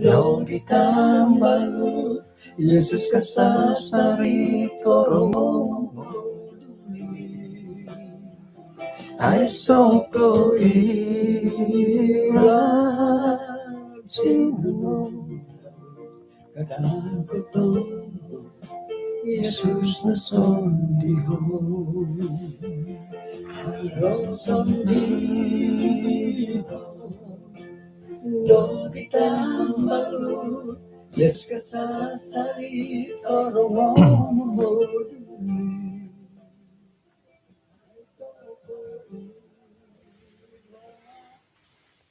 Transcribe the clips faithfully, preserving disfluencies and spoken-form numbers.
Nogi tambalut Yesus kasasari korongou. Aiso ko irap sinunu. Kadang ko Yesus no sondii. Haro sondii. Dong kita malu. Yesus kasasari korongou.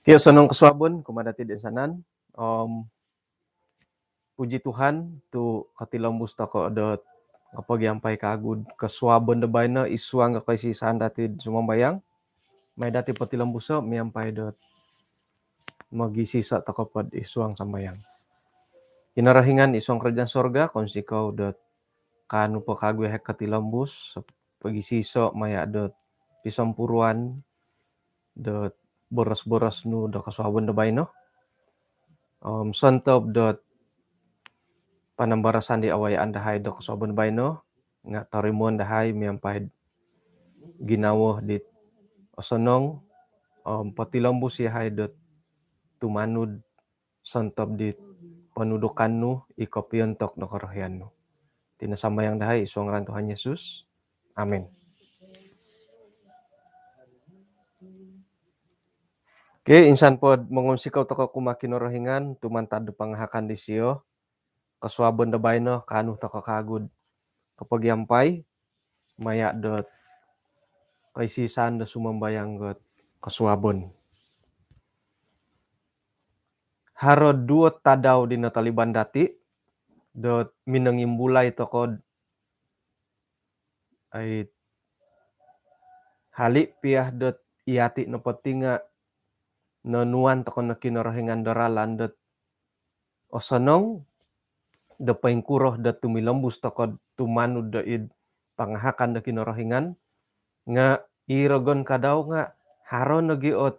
Kio, osonong kosuabon kumaa dati toinsanan. Om puji Tuhan tu kotilombus tokou dot kopogiampai kawagu kosuabon do baino id suang do koisisaan dati sumambayang. Mai dati potilombuso miampai dot mogiiso tokou po id suang sambayang. Kinorohingan id suang kerajaan sorga, kounsikou dot kaanu po kawagu yahai kotilombus pogiiso maya dot pisompuruan dot boros-boros nu do kosuabon do baino. Om sontob dot panambarasan di awayaan dahai do kosuabon do baino, nga torimoon dahai miampai ginawo dit osonong, om potilombus yahai dot tumanud sontob di ponudukan nu i kopiontok do korohian nu. Iti no sambayang dahai id suang ngaran Tuhan Yesus. Amin. Oke, insan po mongunsikou tokou kumaa Kinorohingan tu mantad do pangahakan disio kosuabon do baino, kaanu tokou kawagu kopogiampai maya dot koisisaan do sumambayang dot kosuabon. Haro duo tadau di nataliban dati dot minongimbulai tokou dot ai hali pia dot yati nopo ti nga nonuan tokou no Kinorohingan do ralan dot osonong do poingkuro dot tumilombus tokou tumanud do id pangahakan do Kinorohingan, nga i rogon kadau nga haro nogi ot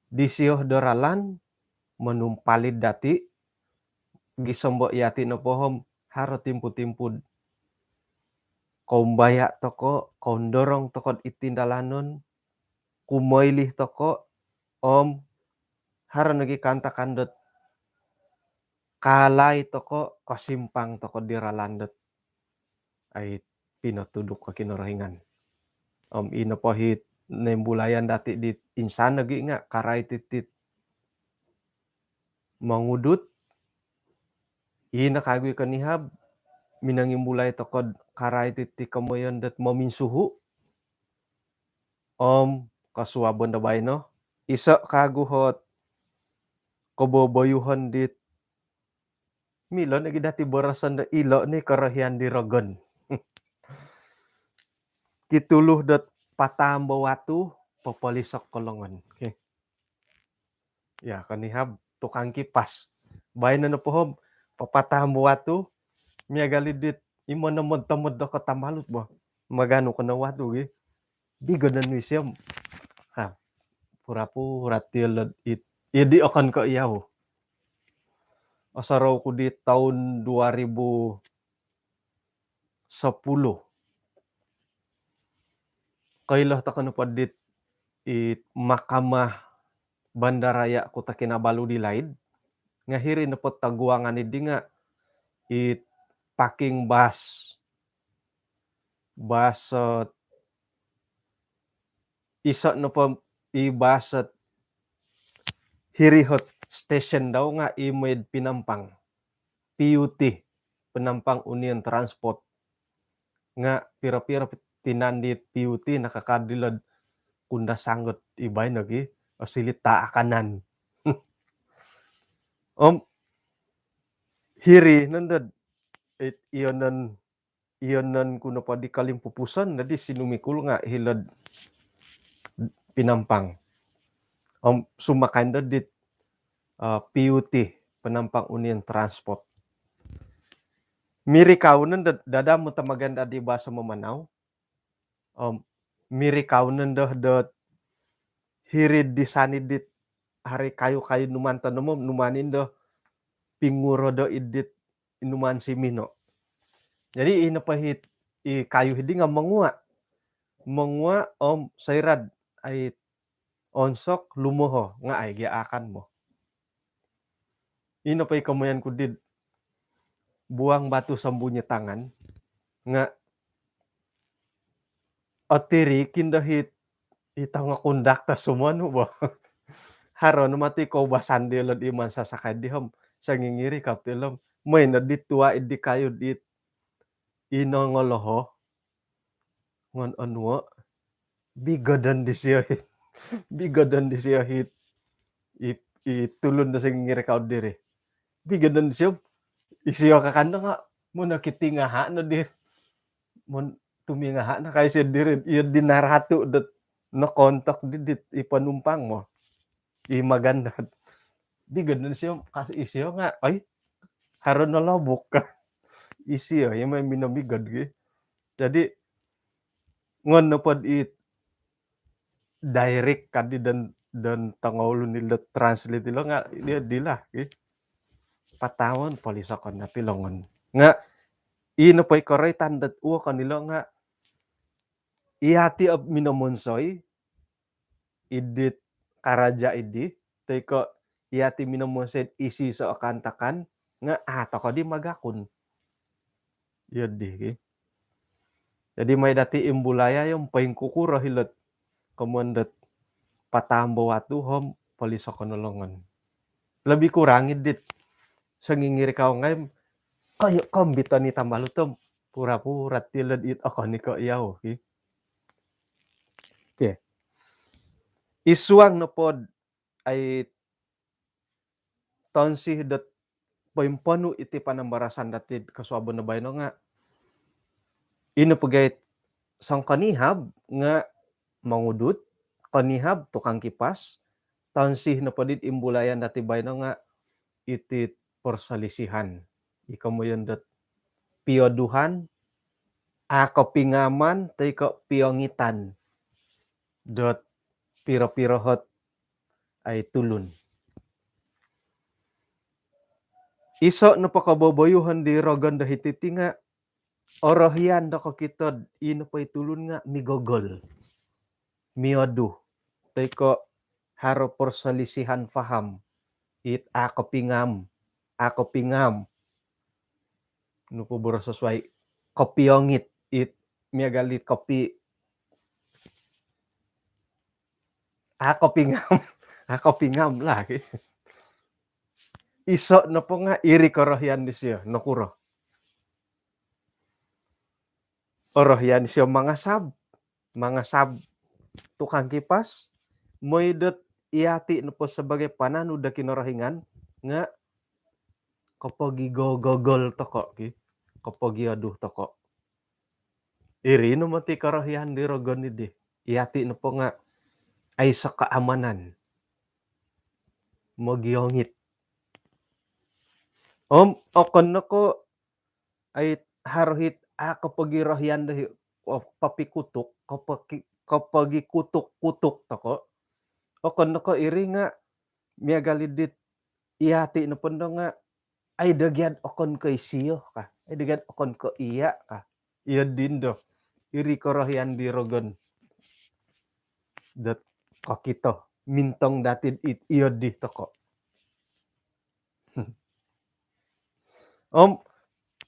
disio do ralan monumpalid dati, gisom do yati nopo om haro timpu-timpu dot koumbaya tokou, koundorong tokou id tindalanon, kumoilih tokou, om haro nogi kaantakan dot kaalai tokou, kosimpang tokou di ralan dot ai pinotuduk do Kinorohingan. Om i nopo it noimbulayan dati di insan nogi nga karait iti mongudut, i no kawagu konihab minongimbulai tokou dot karait iti komoyon dot mominsuhu, om kosuabon do baino, iso kawagu ot koboboyuhon dit milo nogi dati boroson do ilo ni korohian di rogon. Kitulu dot pataam bo watu, popolisok ko longon. Oke. Ya, konihab tukang kipas. Baino nopo om papataam bo watu, miagal i dit imo no motomod do kotambalut bo. Maganu ko no watu gi. Di godan wi siom. Ha, pura-pura tiolod it. Ya, di okon ko iyau. Osorou ku di toun dua ribu sepuluh. Koilo tokou nopo dit it Mahkamah Bandaraya Kota Kinabalu di laid, nga hiri nopo toguangan di nga it parking bas. Bas, eh, iso nopo i bas, eh, hiri ot stesen dau nga i mooi id Penampang. P U T, Penampang Union Transport. Nga piro-piro tinan di P U T nakakadilod kunda sanggot ibai nogi, osili taakanan. Om hiri nondo it iyonon, iyonon ku nopo di kolimpupuson, jadi sinumikul nga hilo'd Penampang. Om sumakai ndo dit, eh, P U T, Penampang Union Transport. Mirikau nondo, dada mu tamagan dadi bahasa Mamanau. Om mirikau nondo dot hiri'd di sani dit hari kayu-kayu numan tonom om numan indo pinguro do idit inuman simino. Jadi ino po hit i kayu hidi nga mongua. Mongua om soirad ai onsok lumoho nga ai gia akan mo. Ino po i komoyon ku did buang batu sembunyi tangan nga otiri kindo hit i tongo konduktor sumonu bo. Haro no mati koubasan di lod iman sasakai di hom sangingiri kap ti lom. Moi no di tua idi kayu di ino ngoloho ngon onuo bigodon disio hit bigodon disio hit i, i tulun do sangingiri kau diri bigodon disio isio kakando nga mono kitingaha no dir mon tumingaha no kaisi diri iyo di naratu dot nokontok didit i panumpang mo i magandad. Bigod no isio kas isio nga ai haro no lobuk ka isio i mai minomigod gi. Jadi ngon nopod i direct kadi dan dan tongoulun ilo translate ilo nga dia dilah gi. Patawan polisokon nati longon nga ino poi koroitan dot uokon ilo nga iyati ob minomonsoi idit karaja idi toi ko iyati minomonsoi isi so akan takan nga ah toko di magakun. Iyo di ki. Jadi mai dati imbulaya yo poingkukuro hilot komon dot patambo watu hom polisokon no longon. Lebih kurang idit sangingiri kau ngai kayo kombito ni tambalut om pura-pura tilod it okon ni ko iyau ki. Oke. Isuang nopod ai tonsi dot poimponu iti panambarasan dati kosuabon no baino nga ino pegait sangkonihab nga mangudut konihab tukang kipas tonsi nopod it imbulayan dati baino nga iti perselisihan i komoyon dot pioduhan a kopingaman toi ko piongitan dot piro-piro hot ai tulun. Iso nopo koboboyuhon di rogon do hiti ti nga orohian do kokito ino poi tulun nga migogol miodu toi ko haro perselisihan faham it a kopingam a kopingam nupo boroso suai kopiongit it miagal it kopi a kopingam a kopingam lah. Iso nopo nga iri korohian disio nokuro orohian disio mangasab mangasab tukang kipas moi dot iyati nopo sebagai pananu do kinorohingan nga kopogigogogol toko ki kopogiodu toko. Iri no moti korohian di rogon idi iyati nopo nga aiso keamanan mogiongit. Om okon no ko ai haro hit a kopogirohian do papikutuk kopogi kutuk-kutuk toko. Okon no ko iri nga miagal idit iyati nopo ndo nga ai dagiad okon ko isio ka ai dagiad okon ko iya ka. Iyo dindo iri korohian di rogon dot kokito mintong dati iyo di toko. Om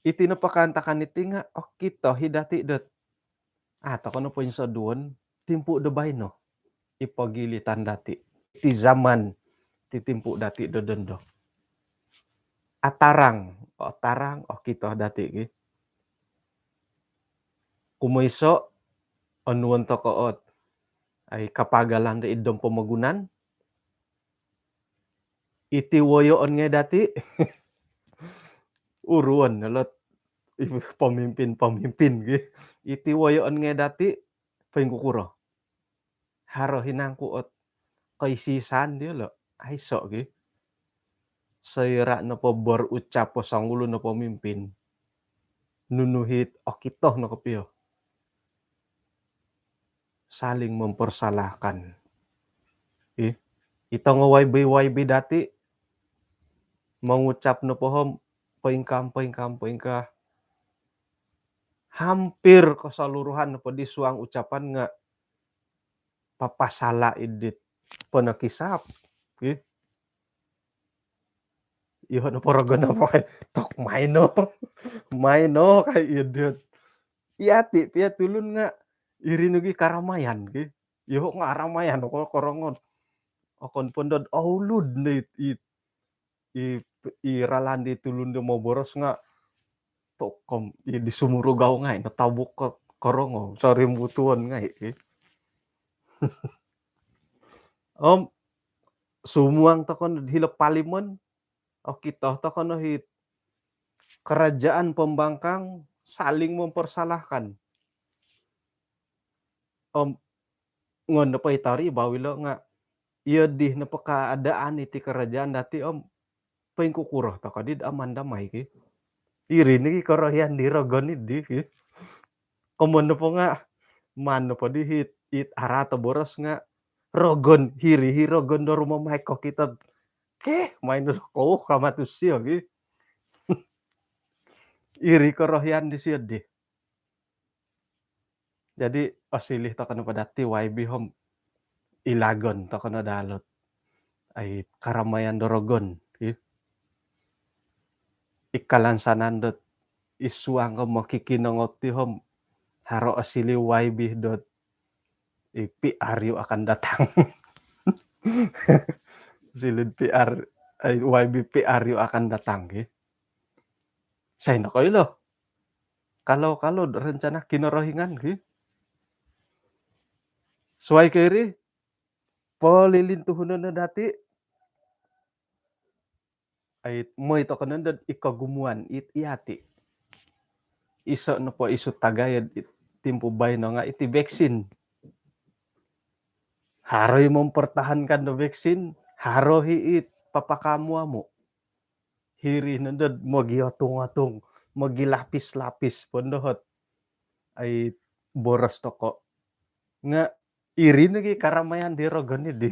iti nopo kaantakan iti nga okito hi dati dot ah toko nopo insoduon timpu do baino i pogilitan dati ti zaman ti timpu dati do dondo. Atarang atarang okito dati ki. Kumoiso onuon toko ot ai kapagalan do idom pomogunan iti woyoon ngai dati uruon nalot pemimpin-pemimpin gi iti woyoon ngai dati poingkukuro haro hinangku ot koisisan diolo aiso gi. Soira nopo berucap o songulun o pemimpin nunu hit okito no kopio saling mempersalahkan ih. Ito ngo Y B Y B dati, mengucap nopo om poingkaa, poingkaa, poingkaa, hampir keseluruhan nopo di suang ucapan nga papasala idit ponokisap. Ih. Iyo nopo rogon nopo kai, tok maino. Maino kai idit. Iyati pia tulun nga iri nogi karamayan ki. Iyo nga aramayan ko korongon. Okon pondod oulud ni i, i, i ralan di tulun di moboros nga tokom i di sumuru gau ngai no tabuk ke korongo sorimbutuon ngai. Om sumuang tokon hilo palimon, okito tokon hit kerajaan pembangkang saling mempersalahkan. Om ngon nopo i tori bawilo nga iyo di nopo keadaan iti kerajaan dati om poingkukuro toko di aman damai ki. Iri ni ki korohian di rogon idi ki. Komon nopo nga man nopo di hit, it arato boros nga rogon hiri hi rogon do rumah mai kokito. Ke main do kou kama tu sio ki. Iri korohian di sio di. Jadi osilih toko no po dati Y B om ilagon toko no dalot. Ai karamayan do rogon i. Ikalansanan dot isuang ko mokikinongou ti om haro osilih Y B dot i P R U akan datang. Silid P R, ai, Y B P R U akan datang ki. Sai nokoilo. Kalau-kalau rencana Kinorohingan ki. Suai ko iri, polilintuhunon no dati. Ai moi toko nondo i kogumuan it iyati. Iso nopo isu tagayo timpu baino nga iti vaksin. Haro i mempertahankan do vaksin, haro hi it papakamu-amu. Hiri nondo mogiotung-otung, mogilapis-lapis pondohot. Ai boros toko. Nga iri nogi karamayan di rogon ni di.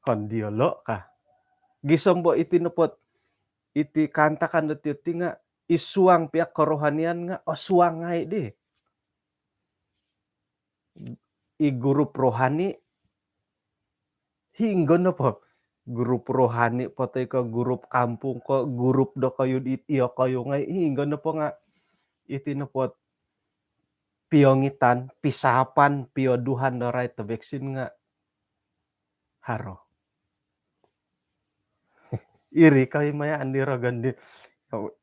Hon diolo ka. Gisom bo iti nopot, iti kaantakan do tio ti nga isuang pia kerohanian nga osuang ngai di. I grup rohani hinggo nopo. Grup rohani po toi ko grup kampung ko grup dokoyu di iyokoyu ngai hinggo nopo nga iti nopot piongitan, pisapan, pioduhan do rait do vaksin nga haro. Iri kai maya andi rogon di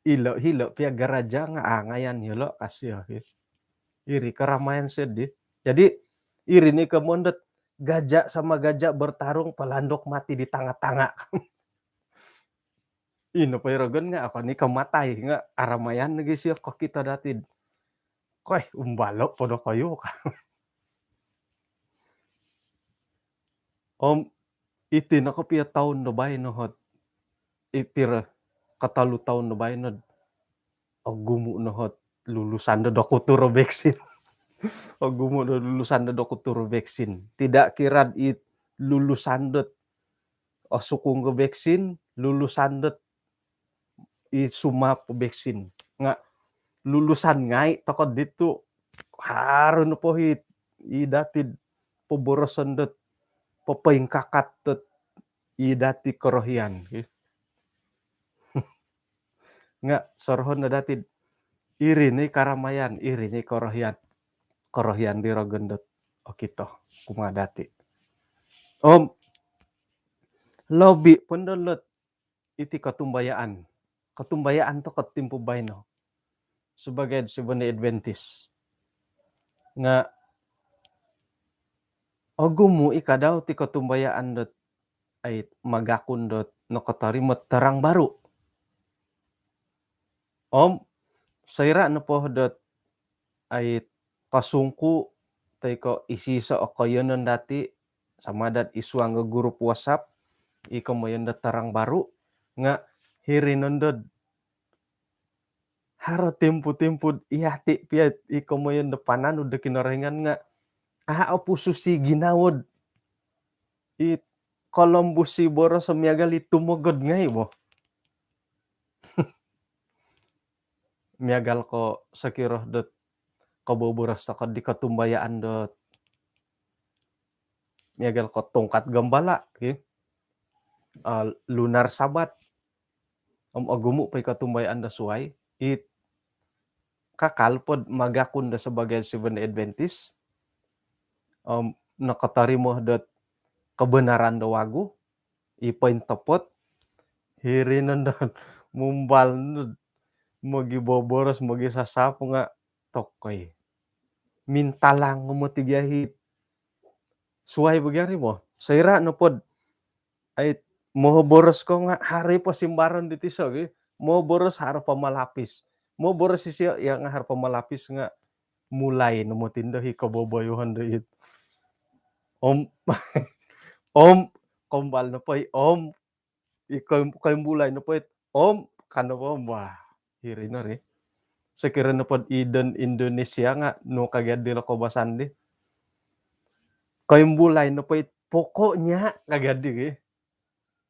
ilo-ilo pia garaja nga angayan yolo kasio. Iri karamayan sedi. Jadi iri ni komon dot gajah sama gajah bertarung, pelanduk mati di tanga-tanga. Ino po i rogon nga okon i ko matai nga aramayan nogi sio kokito dati. Koi umbalo po dokoyu ka. Om iti no kopio toun do baino hot, i piro, kotolu toun do baino, ogumu no hot lulusan do dokutur o vaksin. Ogumu do lulusan do dokutur o vaksin. Tidak kira it lulusan dot osukung ko vaksin, lulusan dot i sumap vaksin. Nga lulusan ngai toko ditu haro nopo hit i dati poboroson dot popoingkakat dot i dati korohian. Nga sorohon no dati iri ni karamayan, iri ni korohian. Korohian di rogon dot okito kumaa dati. Om lobi pondolot iti kotumbayaan. Kotumbayaan toko timpu baino. Sebagai Seventh Day Adventist. Nga ogumu i kadau ti kotumbayaan dot ai magakun dot nokotorimo terang baru. Om soira nopo dot ai kosungku toi ko iso-iso o koiyonon dati sama dot isuang do grup WhatsApp i komoyon dot terang baru nga hiri nondo haro timpu-timpu iyati pia i komoyon do pananu do Kinorohingan nga a opususi ginawo dot i kolombus i boros miagal i tumogod ngai' bo. Miagal ko' sokiro dot koboboros toko' di kotumbayaan dot miagal ko' tongkat gambala' ki, lunar Sabat. Om ogumu' po i kotumbayaan do suwai, it kakal pod magakun do sabagai Seventh Adventist, om nokotorimo dot kabanaran do wagu, i pointopot, hiri nondo mumbal nod mogiboboros, mogisasapu nga' tokoi. Mintalang moti gia hi suwai bo gia ri bo. Soira' nopod ai moboros ko nga' haro i posimbaron di tiso gi. Moboros haro pamalapis. Moboros isio iya nga' haro pamalapis nga' mulai no moti ndo hi koboboyohon do it. Om, om, kombal nopo i om, i koim-, koimbulai nopo it om, kan nopo om, wah, hiri no ri. Sokiro nopod i don Indonesia nga' nu kagiad di lo koubasan di. Koimbulai nopo it pokoknya kagiad di gi.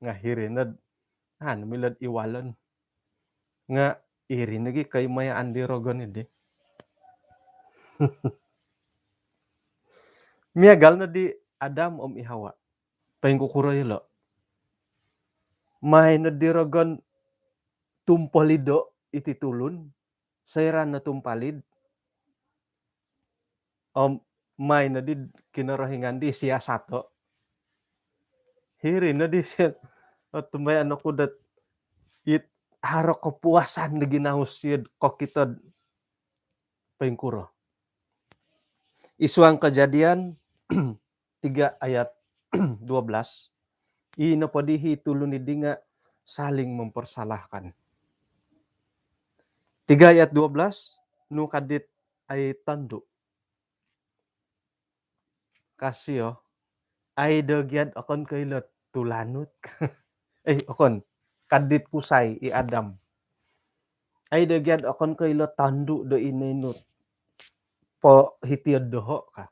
Nga' hiri nod, anu, milo'd iwalon. Nga' iri nogi koimayaan di rogon iddi. Miagal noddi Adam om i Hawa. Poingkukuro ilo'? Mai noddi rogon tumpalido' iti tulun, soira' no tumpalid, om mai noddi Kinorohingan di siasato'. Hiri noddi sia, otumbayaan oku dot it haro kopuasan do ginawo sio'd kokito'd poingkuro. I suang Kejadian tiga ayat dua belas, i nopo di hi tulun iddi nga' saling mempersalahkan. Tiga ayat dua belas, nu kadit ai tondu'. Ka sio, ai do giad okon ko' ilo tulanut. Eh, okon. Kadit kusai i Adam. Ai do giad okon ko' ilo tondu' do ino-ino po hiti'd doho' ka.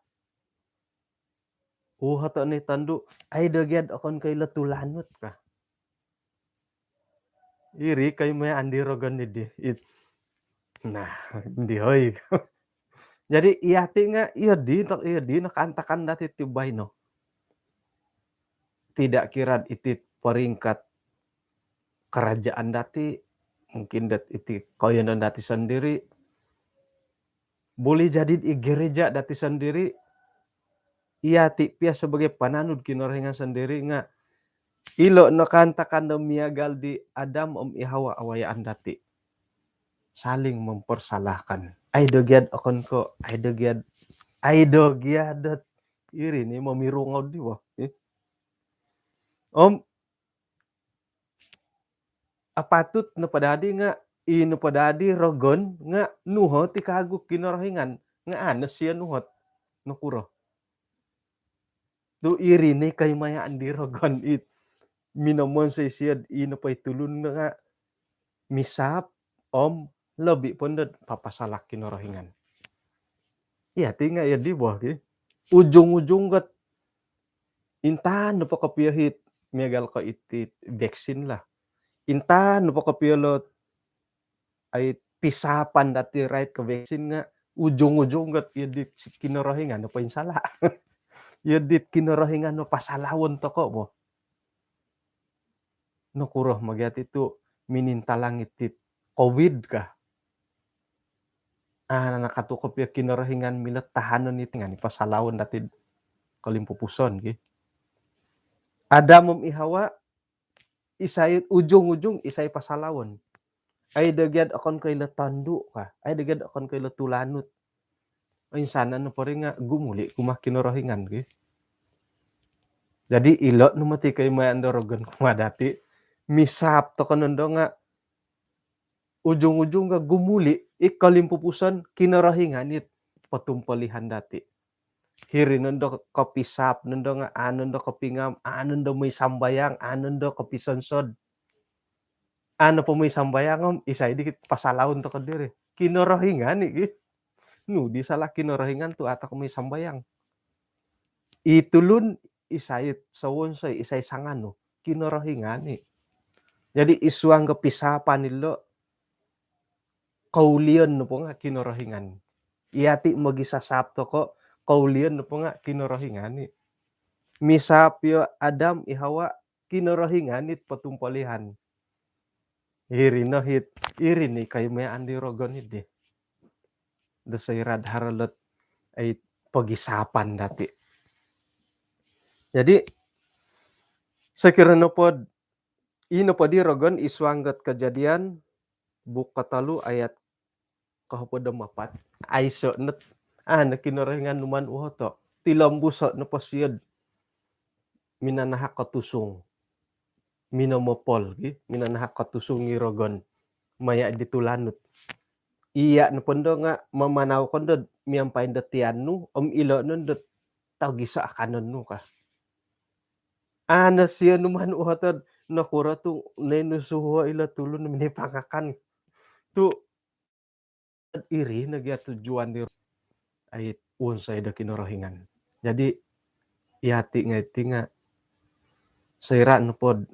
Uhoto' ni tondu', ai do giad okon ko' ilo tulanut ka. Iri koimayaan di rogon iddi. It-, nah, ndi hoi. Jadi, iyati' nga' iyo di, iyo di no kaantakan dati' ti baino. Tidak kira'd iti peringkat kerajaan dati', mungkin dot iti koiyonon dati' sondiri', boleh jadi i gereja dati' sondiri', iyati' piya sabagai pananud Kinorohingan sondiri' nga' ilo' no kaantakan do miagal di Adam om i Hawa awayaan dati'. Saling mempersalahkan. Ai do giad okon ko', ai do giad, ai do giad dot iri ni momirungou di bo. Eh. Om apatut nopo dadi nga', i nopo dadi rogon nga' nuhot i kagu Kinorohingan, nga' a' no sio nuhot. Nokuro? Tu' iri ni koimayaan di rogon it minomonsoi sio'd i nopo i tulun nga' misaap om lobi' po ndo'd papasalak Kinorohingan. Iyati' nga' iyo di bo ki. Ujung-ujung got intaan nopo kopio hit miagal ko' iti vaksin lah. Intaan nopo kopio lot ai pisaapan dati' rait ko' vaksin nga' ujung-ujung got iyo di Kinorohingan nopo insala'. Iyo di Kinorohingan nopo pasalawon toko' bo. Nokuro ma giati' tu' minintalang iti Covid ka. A' nakatu' kopio Kinorohingan milo tahanon iti nga' ni pasalawon dati'd kolimpupuson ki. Adam om i Hawa, isai ujung-ujung isai pasalawon. Ai do giad okon ko' ilo tondu' ka. Ai do giad okon ko' ilo tulanut. Insanan nopo ri nga' gumuli' kumaa Kinorohingan ki. Jadi ilo' no moti koimayaan do rogon kumaa dati'. Misaap toko' nondo nga' ujung-ujung nga' gumuli' i kolimpupuson Kinorohingan it potumpalihan dati'. Hiri nondo kopisaap nondo nga' a' nondo kopingam, a' nondo moi sambayang, a' nondo kopisonsod. A' nopo moi sambayang om isai di pasalawon toko' diri? Kinorohingan i ki. Nu di sala' Kinorohingan tu' a' toko' moi sambayang? I tulun isai sowonsoi, isai sanganu, Kinorohingan i. Jadi isuang ko pisapan ilo, koulion nopo nga Kinorohingan. Iyati mogisasap toko, koulion nopo nga Kinorohingan i. Misap yo Adam i Hawa, Kinorohingan it potumpolihan. Iri no hit, iri ni kaimayaan di rogon idi. Do soira'd haro lot ai pogisapan dati. Jadi sokiro nopod, i nopo di rogon isuang got Kejadian, buka tolu ayat kohopod om apat. Aiso not, ah, no Kinorohingan numan uhoto. Tilombuso nopo siod minanahak kotusung. Minomopol, gi, minanahak kotusung i rogon. Maya di tulanut. Iya nopo ndo nga mamanau kondo miampai do tian nu, om ilo nondo tau giso akanon nu ka. Ana sio numan uhoto, nokuro tu nenu suhuo ilo tulun minipangakan. Tu iri nogi tujuan di ai wonsoi do Kinorohingan. Jadi iyati ngai ti nga soira nopod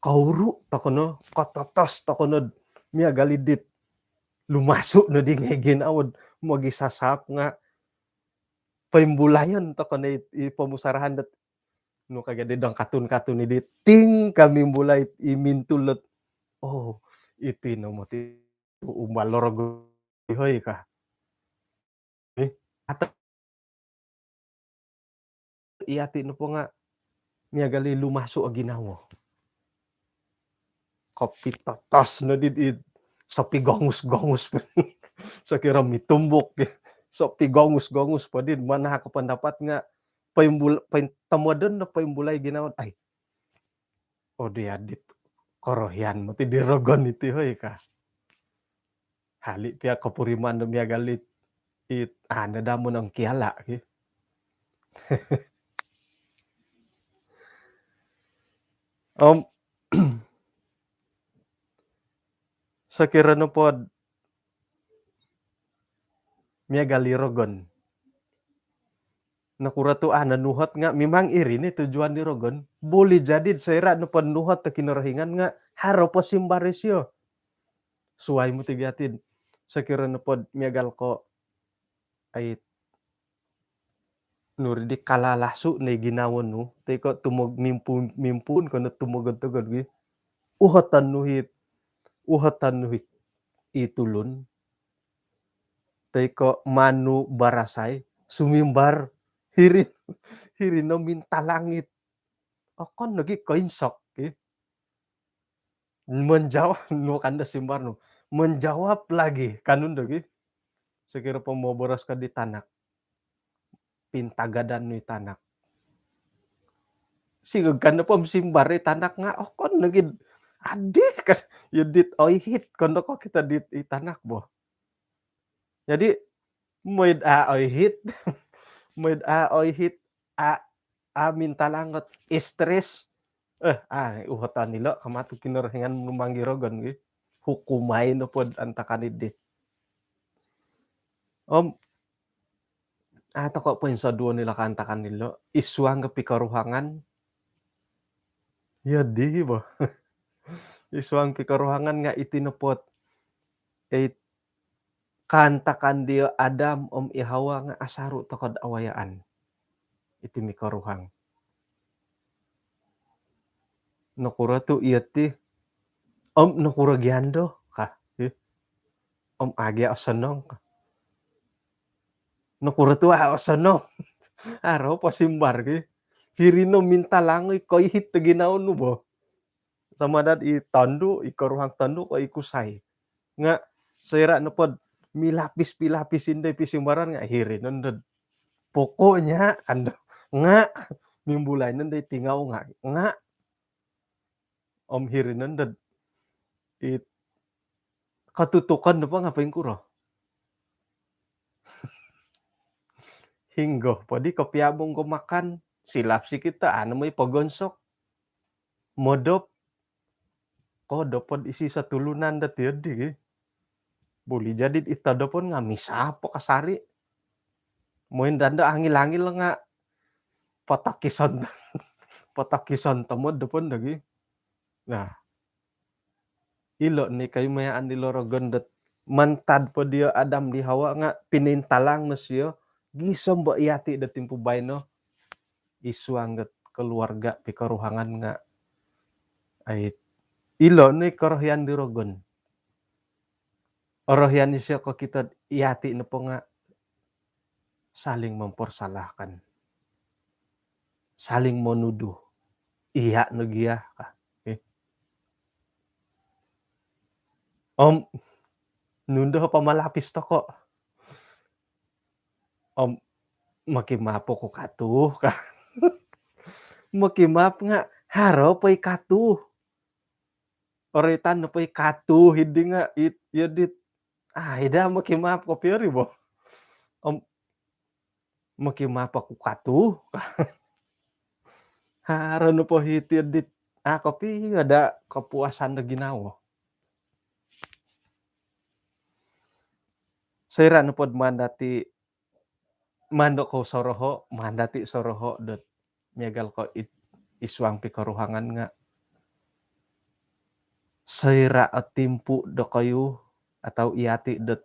kouru tokono, kototos tokono miagal idit. Lumasu no di ngai ginawo mogisasap nga poimbulayon tokono i, i pomusarahan dot nu kaga di dong katun-katun i di ting kami mulai i mintulot. Oh, iti no moti umbal lorogo ihoi ka. Eh, ata iyati nopo nga miagal i lumasu o ginawo. Kopitotos no di, di sopi gongus-gongus. Sokiro mitumbuk. Sopi gongus-gongus po di manahak ko pendapat nga poimbul, poin, tomodon no poimbulai ginawo. Ai. Odi adit korohian moti di rogon iti hoi ka. Hali pia kopuriman do miagal it, it, ah, nada mo nang kiala ki. Om sokiro nopod miagal i rogon. Nokuro tu ana nuhot nga mimang iri ni tujuan di rogon. Boleh jadi soira nopod nuhot do Kinorohingan nga haro po simbar isio. Suai moti gia tid. Sokiro nopod miagal ko ai nuri di kalalasu ni ginawo nu, toi ko tumog mimpuun, mimpuun kono tumogod-togod gi. Uhoton nu hit, uhoton nu hit i tulun. Toi ko manu barasai, sumimbar, hiri, hiri no minta langit. Okon lagi koinsok, ki. Menjawab, nu kando simbar nu. Menjawab lagi, kanun do gi. Sokiro po moboros ka di tanak. Pintagadan nu i tanak. Sigog kando po simbar i tanak nga, okon lagi adih kan. Yudit oihit, kondo ko kita di i tanak bo. Jadi, moid a oihit, moid a oihit, a, a minta langot, stres. Eh, ah, uhotan ilo, kamatu Kinorohingan manggil rogon, gi. Hukumai nopod antakan idi. Om, ah, toko poinsoduo nilo kaantakan ilo, isuang ke pikoruhangan. Ya, di, bo. Isuang pikoruhangan nga iti nopod. Eh, kaantakan dio Adam om i Hawa nga asaru tokod awayaan. Iti mikoruhang. Nokuro tu iyo ti, om nokuro giando ka. Eh. Om agi osonong ka. Nokuro tu a osonong. Aro po simbar ki. Hiri no minta langoi koihit ginawo nu bo. Sama dad i tondu, i koruhang tondu ko i kusai. Nga soira nopod milapis-pilapis indai pisimbaran nga hiri nondod. Pokoknya kando nga mimbulai nondai tingau nga, nga om hiri nondod. I katutukan nopo nga poingkuro. Hinggo podi kopiabung ko makan, silap sikit ta, anu moi pogonsok. Modop, kodopod isi satulunan dati odi gi. Boleh jadi ita dopon nga misa po kasari. Moin dando angil-angil nga potokisan, potokisan tomod dopon dagi. Nah, ilo ni koimayaan dilo rogon dot mantad po dio Adam di Hawa nga pinintalang no sio gisom bo iyati do timpu baino id suang dot keluarga pikoruhangan nga ai ilo ni korohian di rogon. Orohian isio kokito iyati nopo nga saling mempersalahkan, saling menuduh. Iya no gia ka. Eh. Om nundo pamalapis toko. Om mokimaap oku katu ka. Mokimaap nga haro po i katu. Oritan nopo i katu hidi nga it ya dit. Ah, ida mokimaap kopio ri bo. Om mokimaap oku katu. Haro nopo hiti dit. Ah, kopio ada kepuasan do ginawo. Soira nopo do maan dati maan do kou soroho, maan dati soroho dot miagal ko id suang pikoruhangan nga soira o timpu dokoyu atau iyati dot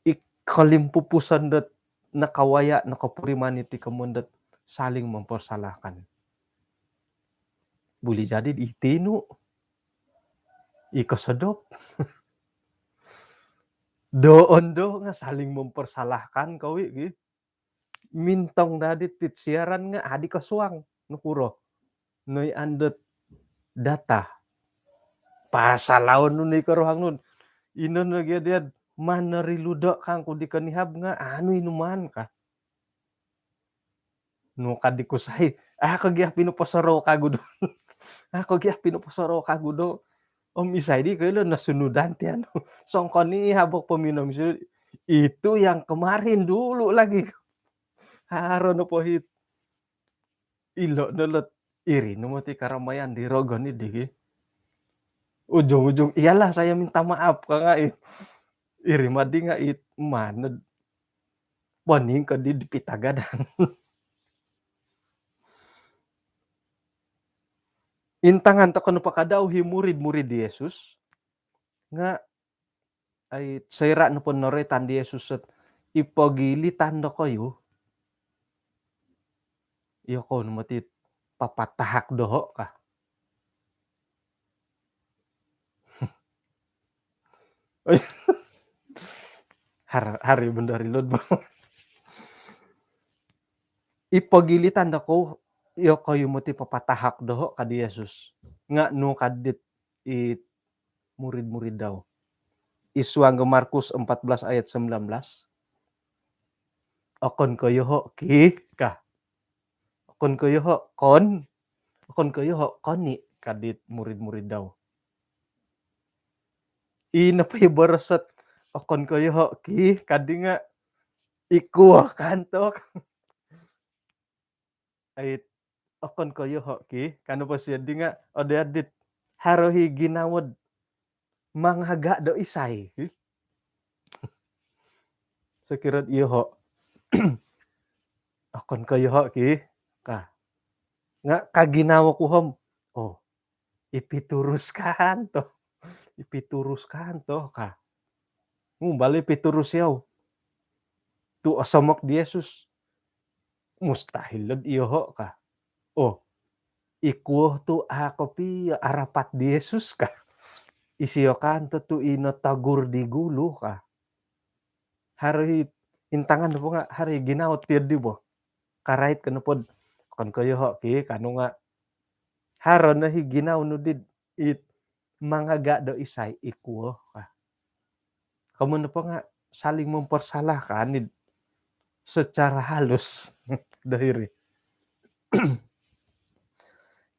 i kolimpupuson dot nakawaya nakapuriman iti komon dot saling mempersalahkan. Boleh jadi iti nu i kosodop. Doon do nga saling mempersalahkan kawi gi. Mintong dadi tit siaran nga adi kosuang nukuro. Noi andot data. Pasalaon nu ni koruhang nun. Ino no gia dia maneri ludo kangku di konihab nga anu inuman ka. Nu kadi kusai, ah, ko gia pinoposoro kagu do. Ah, ko gia pinoposoro kagu do. Om isai di koilo nasunudan ti anu. Songkoni habok peminum itu yang kemarin dulu lagi. Haro no pohit. Ilo no lot iri no moti karamayan di rogon idi ki. Ujung-ujung iyalah saya minta maaf ka ngai. Iri madi ngai maned. Boning ko di dipitagadan. Intangan toko no pakadau hi murid-murid di Yesus nga ai soira nopo noroitan di Yesus sot ipogilitan dokoyu. Iyo kou no moti papatahak doho ka. Hari bendari lod ba. Ipogilitan dokou iyo koyu moti papatahak doho ka di Yesus. Nga nu kadit i murid-murid dau. Isuang ga Markus empat belas ayat sembilan belas. Okon ko yoho ki ka. Okon ko yoho kon. Okon ko yoho koni kadit murid-murid dau. Ino po i borosot okon ko yoho ki kadi nga ikuo kantok. Ai okon ko yoho ki kanu po sio di nga ode adit haro hi ginawod mangaga do isai. Sokirod yoho okon ko yoho ki ka nga kaginawo ku hom. Oh, ipiturus kanto. Ipiturus kanto ka. Mumbal ipiturus yau. Tu osomok di Yesus. Mustahil lod iyoho ka. Oh, ikuo tu a kopi arapat di Yesus ka. Isio kanto tu ino tagur di gulu ka. Hari intangan po nga hari ginawo tiyo di bo. Karait ko nopod okon ko yoho ki kanu nga haro no hi ginawo nu did it mangaga do isai ikuo ka. Kamu nopo nga saling mempersalahkan id secara halus do hiri.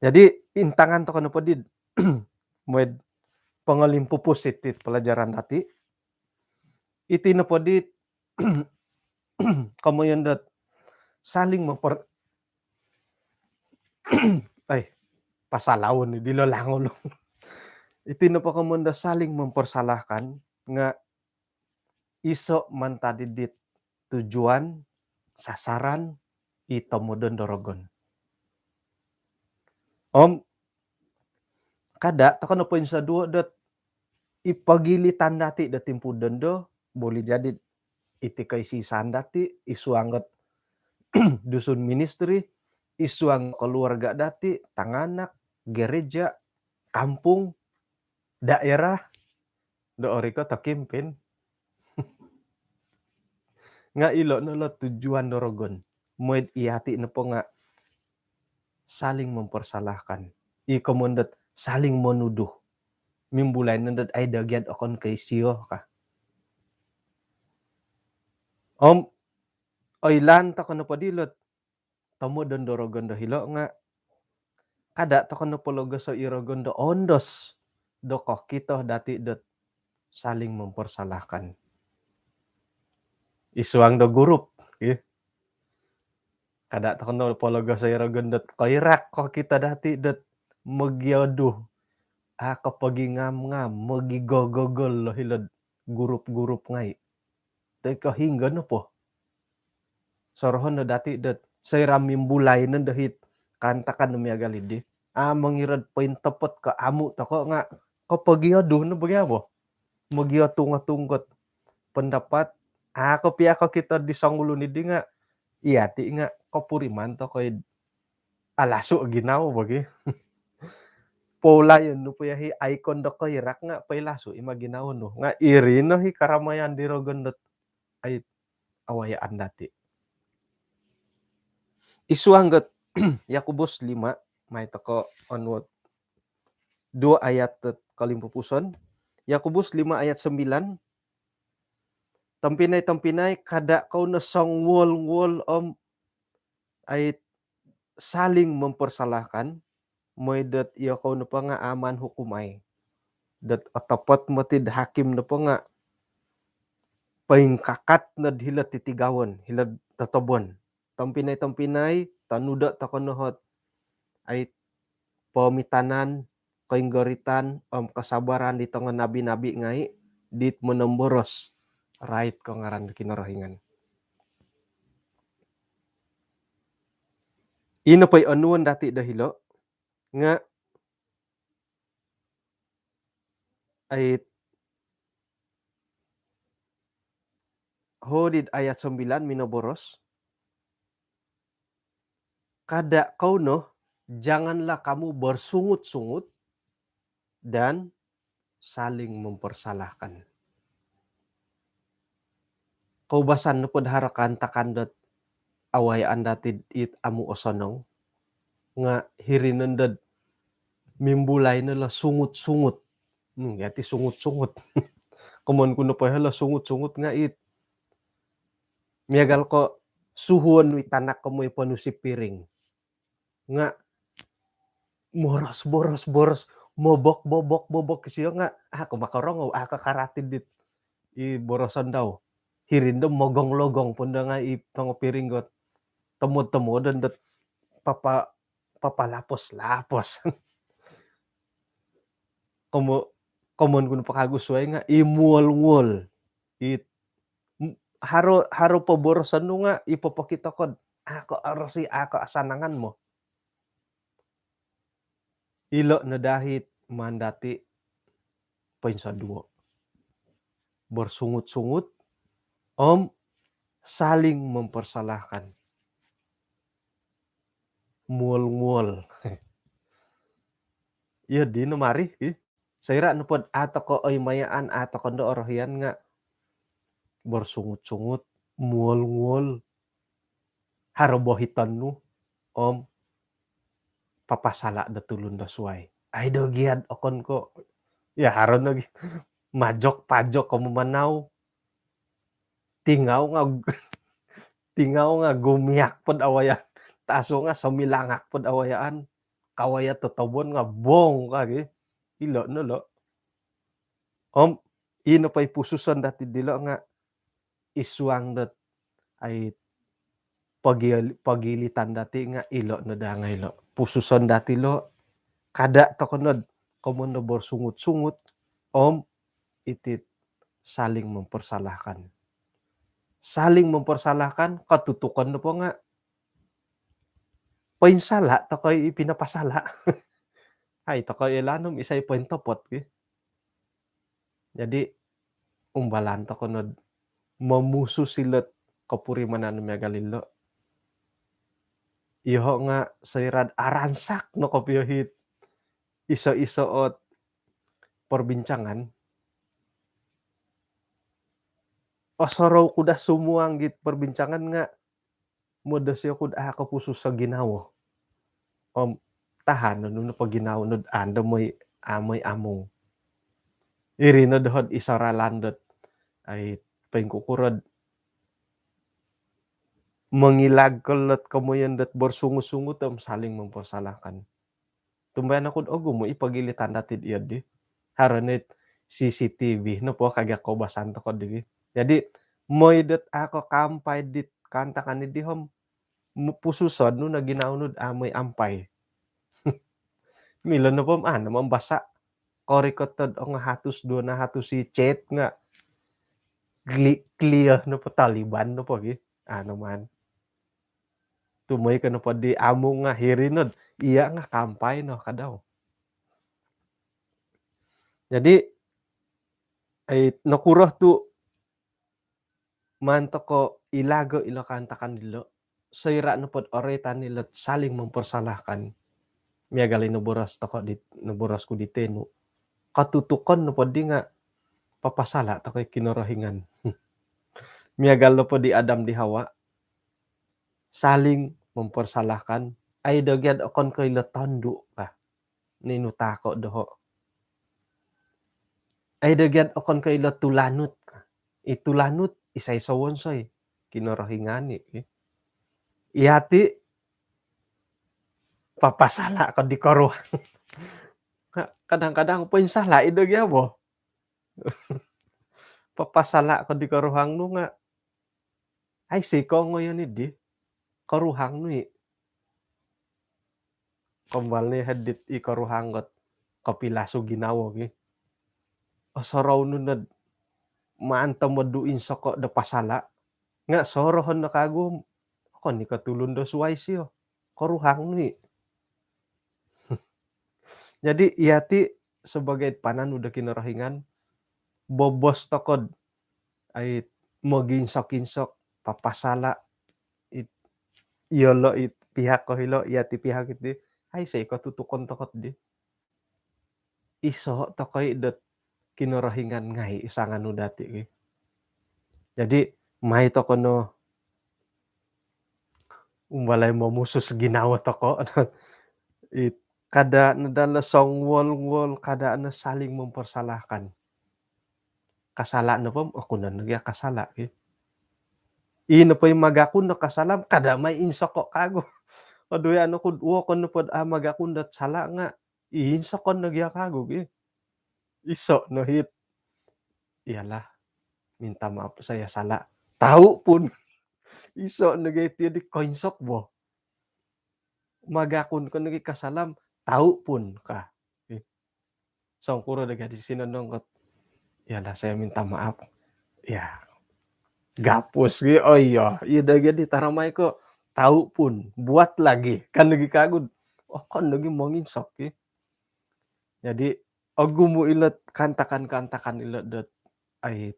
Jadi intangan toko nopo did moid pangalimpupus iti pelajaran dati. Iti nopo di komoyon dot saling memper ai pasalaon ni dilo langolo. Iti nopo komoyon dot saling mempersalahkan nga iso mantad dit tujuan sasaran i tomodon do rogon. Om kada' toko' no poinsoduo' dot i pogilitan dati' do timpu dondo, boleh jadi iti koisisan dati', i suang ot Dusun Ministry, i suang keluarga dati', tanganak, gereja, kampung, daerah, do orikot o kimpin. Nga' ilo' no lo tujuan do rogon. Moi'd iyati' nopo nga' saling mempersalahkan. I komoyon dot saling menuduh. Mimbulai no dot ai do gia'd okon ko' isio ka. Om oilaan toko' nopo dilo' tomodon do rogon do hilo' nga' kada' toko' no pologoso' i rogon do ondos do kokito dati' dot saling mempersalahkan. I suang do gurup, ih. Kada' toko' no pologoso' i rogon dot koirak kokito dati' dot mogiodu. A' kopogingam-ngam, mogigogogol lo hilo'd gurup-gurup ngai'. Toi ko' hinggo nopo. Sorohon no dati' dot soira' mimbulai nondo hit kaantakan do miagal iddi, a' mongirad pointopot ko' amu' toko' nga' kopogiodu no bo gia bo. Mogiotung-otung ot pendapat, a' kopio kokito di songulun iddi nga' iyati' nga' kopuriman toko' id alasu' ginawo bo gi. Poulayon nu po ya hi aikon do koirak nga' poilasu' i ma ginawo nu. Nga' iri no hi karamayan di rogon dot ai awayaan dati'. I suang ot Yakobus lima, mai toko' onuo' duo ayat dot kolimpupuson. Yakobus lima ayat sembilan. Tompinai-tompinai, kada' kou no songuol-nguol om ai saling mempersalahkan, moi dot iyokou nopo nga' aman hukumai. Dot otopot moti'd hakim nopo nga' poingkakat nod hilo'd titigawon, hilo'd totobon. Tompinai-tompinai, tonudo' toko' no hot ai pomitanan, koinggoritan om kasabaran di tongo nabi-nabi ngai' dit monomboros rait ko ngaran do Kinorohingan. Ino po i onuon dati' do hilo' nga' ai hodi'd ayat sembilan minoboros, kada' kou no, janganlah kamu bersungut-sungut dan saling mempersalahkan. Koubasan nopo'd haro kaantakan dot awayaan dati'd it amu' osonong nga' hiri nondo'd mimbulai no lo sungut-sungut. Hmm, iyati' sungut-sungut. Komoyon ku nopo hilo sungut-sungut nga' it miagal ko' suhuon nu i tanak ko moi ponusi piring. Nga' moros, boros, boros, mobok, bobok, bobok isio nga' a' ko makarongou, a' ko karati dit i boroson dau. Hiri nondo mogong-logong po nondo nga' i tongo piring ot tomod-tomodon dot papa, papalapos-lapos. Komo, komoyon ku nopo kagu suwai nga' i muol-nguol. It, haro, haro poboroson nu nga' i popokito ko'd a' ko orosi, a' ko asanangan mo. Ilo' no dahit maan dati' poinsoduo'. Bersungut-sungut om saling mempersalahkan. Muol-nguol. Iyo dino mari, ih. Soira' nopo'd a' toko' oimayaan, a' toko' ndo orohian nga' bersungut-sungut, muol-nguol, haro bohiton nu om papasala' do tulun do suwai. Ai do gia'd okon ko', ya haro nogi majok-pajok ko mamanau. Tingau nga', tingau nga' gumiak pod awayaan. Taso nga' somilangak pod awayaan. Kawaya totobon nga' bong ka gi. Ilo' no lo'. Om ino po i pususon dati' dilo' nga' i suang dot ai pogil-, pogilitan dati' nga' ilo' no daa ngai' lo'. Pususon dati' lo', kada' toko' nod komoyon do bersungut-sungut om iti'd saling mempersalahkan. Saling mempersalahkan, kotutukon nopo nga' poinsala' toko' i pinapasala'. Ai toko' i lanom isai pointopot ki. Jadi umbalan toko' nod momusus ilot kopurimanan miagal ilo'. Iyoho' nga' soira'd aransak no kopio hit iso-iso ot perbincangan. Osorou ku daa sumuang git perbincangan nga' modosi oku'd a' kopususo ginawo. Om tahanon nu nopo ginawo nu'd ando moi amoi amung. Iri no doho'd iso ralan dot ai poingkukuro'd mongilag ko lot komoyon dot bersungut-sungut om saling mempersalahkan. Tumbayaan oku'd ogumu' i pogilitan dati'd iyo di. Haro nit C C T V nopo kagia koubasan toko' di. Jadi moi dot a' ko kaampai dit kaantakan iddi om pususon nu no ginawo nu'd amoi ampai. Milo nopo om a' no mambasa'. Korikot tod ongo hatus duo nahatus i chat nga' clear nopo taliban nopo gi. A' no maan. Tumoi ko nopo di amung nga' hiri nod iya nga' kaampai no kadau. Jadi ai nokuro tu' maan toko' ilago' ilo kaantakan dilo', soira' nopod oroitan ilot saling mempersalahkan. Miagal i noboros toko' di, noboros ku di tenu. Katutukon nopoddi nga' papasala' toko' i Kinorohingan. Miagal nopo di Adam di Hawa, saling mempersalahkan. Ai do gia'd okon ko' ilo tondu' ka. Ninu tako' doho'. Ai do gia'd okon ko' ilo tulanut. I tulanut isai sowonsoi? Kinorohingan i. Iyati' papasala' ko di koruhang. Kadang-kadang poinsala' i do gia bo. Papasala' ko di koruhang nu nga' ai siko ngoyon iddi. Koruhang nu i. Kombal ni heddit i koruhang got kopilasu ginawo gi. Osorou nu nod maan tomod du insoko' do pasala'. Nga' sorohon no kagu om okon i ko' tulun do suwai sio. Koruhang nu i. Jadi iyati' sebagai pananu do Kinorohingan, bobos toko'd ai moginsok-insok, papasala', it, iyolo' it pihak ko hilo', iyati' pihak iti, ai soi ko' tutukon toko'd di. Iso' toko' i dot Kinorohingan ngai' i sanganu dati' ki. Jadi mai toko' no umbalai momusus ginawo toko'. It, kada' no dalo songwol-wol, kada' no saling mempersalahkan. Kasala' nopo om okunon no gia kasala' ki. I nopo i magakun do kasala' om kada' mai insoko' kagu. Oduh ya, anu kud wokon nopod a' magakun dot sala' nga' i insokon no gia kagu ki. Iso' no hit, iyalah, minta maaf, saya salah. Tau pun iso' no gia iti di koinsok bo. Magakun ko nogi kasala' om tau pun ka. Songkuro do gia di sinonong kot, iyalah, saya minta maaf. Ya. Gapus gi, oh iyo, iyo do gia di taramai ko, tau pun, buat lagi. Kan nogi kagu, okon nogi monginsok ki. Jadi ogumu' ilot kaantakan-kaantakan ilo dot ai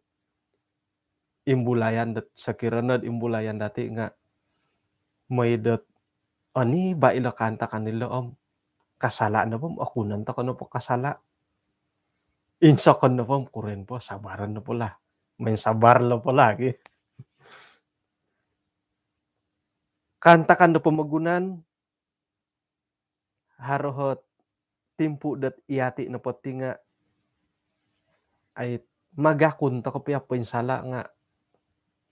imbulayan dot, sokiro nod imbulayan dati' nga' moi dot oni ba ilo kaantakan ilo om kasala' nopo om okunon toko' nopo kasala'. Insokon nopo om kuren po, sabaron nopo lah. Main sabar nopo lah ki. Kaantakan do pomogunan, haro hot timpu dot iyati' nopo ti nga' ai magakun toko' pia poinsala' nga'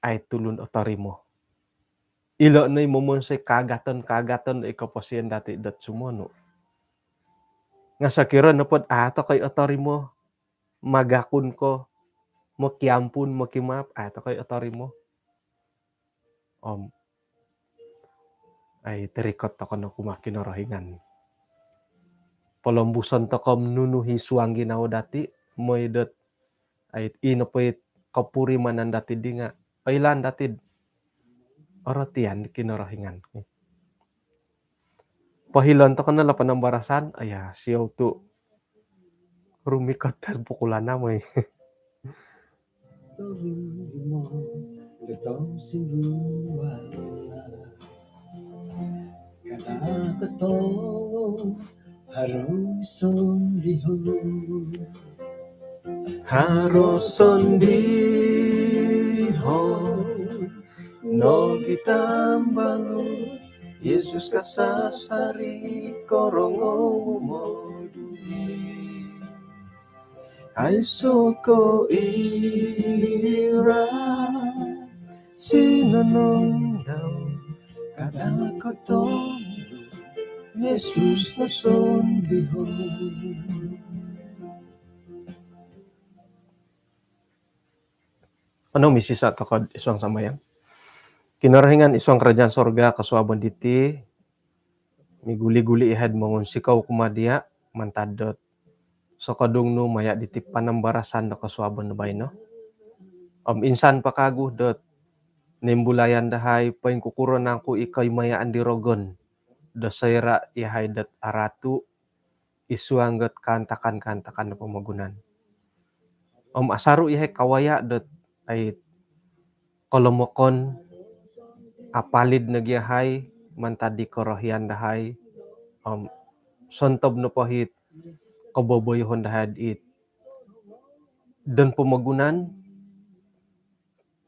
ai tulun otorimo. Ilo' no i momonsoi kaagaton-kaagaton do i koposion dati' dot sumonu. Nga' sokiro nopod a' toko' i otorimo, magakun ko, mokiampun, mokimaap, a' toko' i otorimo. Om ai torikot toko' no kumaa Kinorohingan. Polombuson toko' om nunu i suang ginawo dati', moi dot ai i nopo i kopurimanan dati' di nga' oilaan dati'd orotian di Kinorohingan. Pohilon toko no lo panambarasan, aya, siou tu rumikot do pukul anam, oi. Kada koto haro sondihon. Haro sondihon nogi tambalut, Yesus kasasari korongou modui. Aiso koira sinonong dau, kada koto Yesus kosondihon. Anu, misisa' toko id suang sambayang. Kinorohingan id suang kerajaan sorga, kosuabon diti miguli-guli iyahai'd mongunsikou kumaa diya' mantad dot sokodung nu maya' diti panambarasan do kosuabon do baino. Om insan po kagu dot nimbulayan dahai poingkukuro nangku i koimayaan di rogon do soira' iyahai dot aratu' id suang dot kaantakan-kaantakan do pomogunan. Om asaru' iyahai kawaya' dot ai kolomokon, apalid nogi iyahai mantad di korohian dahai, om sontob nopo it koboboyoon dahai it don pomogunan,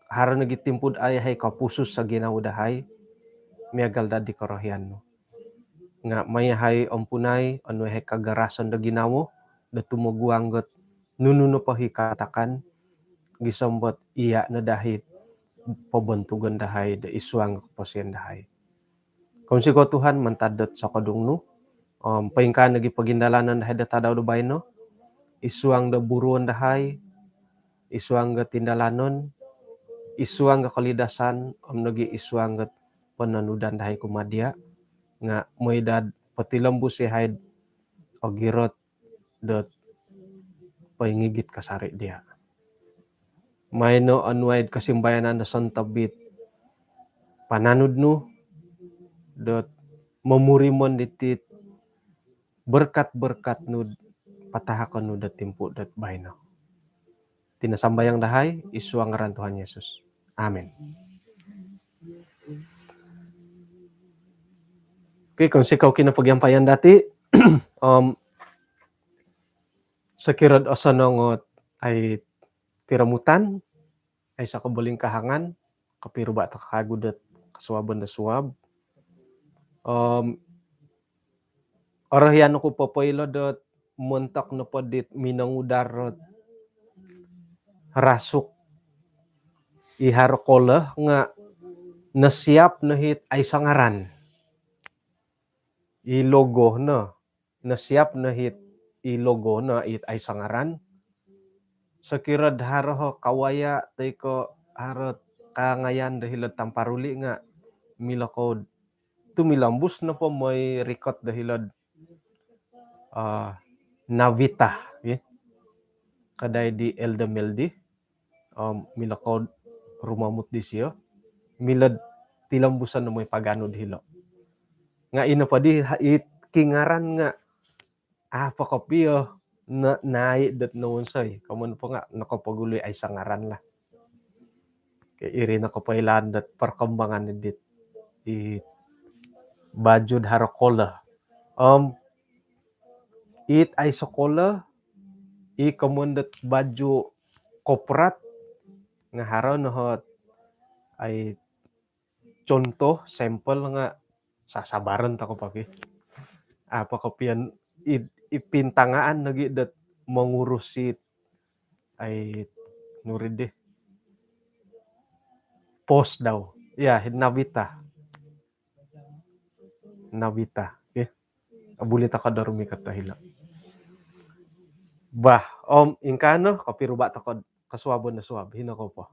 haro nogi timpu'd ai iyahai kopusus o ginawo dahai miagal dot di korohian nu. Nga' mai iyahai ompunai, onuai iyahai kagarasan do ginawo do tumoguang dot nunu nopo i kaantakan, gisom dot iya' no dahai pobontugon dahai do id suang koposion dahai. Kounsikou Tuhan mantad dot sokodung nu, om poingkaa nogi pogindalanon dahai do tadau do baino, id suang do buruon dahai, id suang do tindalanon, id suang do kolidasan, om nogi id suang do pononudan dahai kumaa diya', nga' moi dot potilombus iyahai'd ogirot dot poingigit kasari' diya'. Maino onuai'd kosimbayanan do sontob it pananud nu dot momurimon diti berkat-berkat nu'd patahakon nu dot timpu' dot baino. Iti no sambayang dahai id suang ngaran Tuhan Yesus. Amin. Okey, kounsikou kinopogiampayan dati'. Om sokiro'd osonong ot ai piromutan, aiso kobolingkahangan, kopiruba' toko kagu dot kosuabon do suab. Om orohian oku popoilo dot montok nopo dit minongudar dot rasuk i haro kola nga' nosiap no it aiso ngaran. I logo no, nosiap no it, i logo no it aiso ngaran. Sokiro'd haro o kawaya' toi ko' haro kaangayan do hilo'd Tamparuli nga' milo kou'd tumilombus nopo moi rikot do hilo'd, ah, Navita, ya. Kadai di Elda Meldi, om milo kou'd rumamut disio, milo'd tilombuson no moi paganu do hilo'. Nga' ino po di ha-, it kingaran nga' a' po kopio na-, nai' dot nowonsoi. Komoyon po nga' nokopogulu i aiso ngaran lah. Okey, iri no kopoilaan dot perkembangan dit i baju'd haro kola. Om it aiso kola, i komoyon dot baju korporat, nga' haro no ot ai contoh, sampel nga' sasabaran toko po ki. A' po kopio i, i pintangaan nogi dot mongurusi ai nuri di pos dau. Ya, Navita. Navita, okey. Buli toko do rumikot do hilo'. Bah, om ingkaa no, kopiruba' toko kosuabon do suab, hino kou po.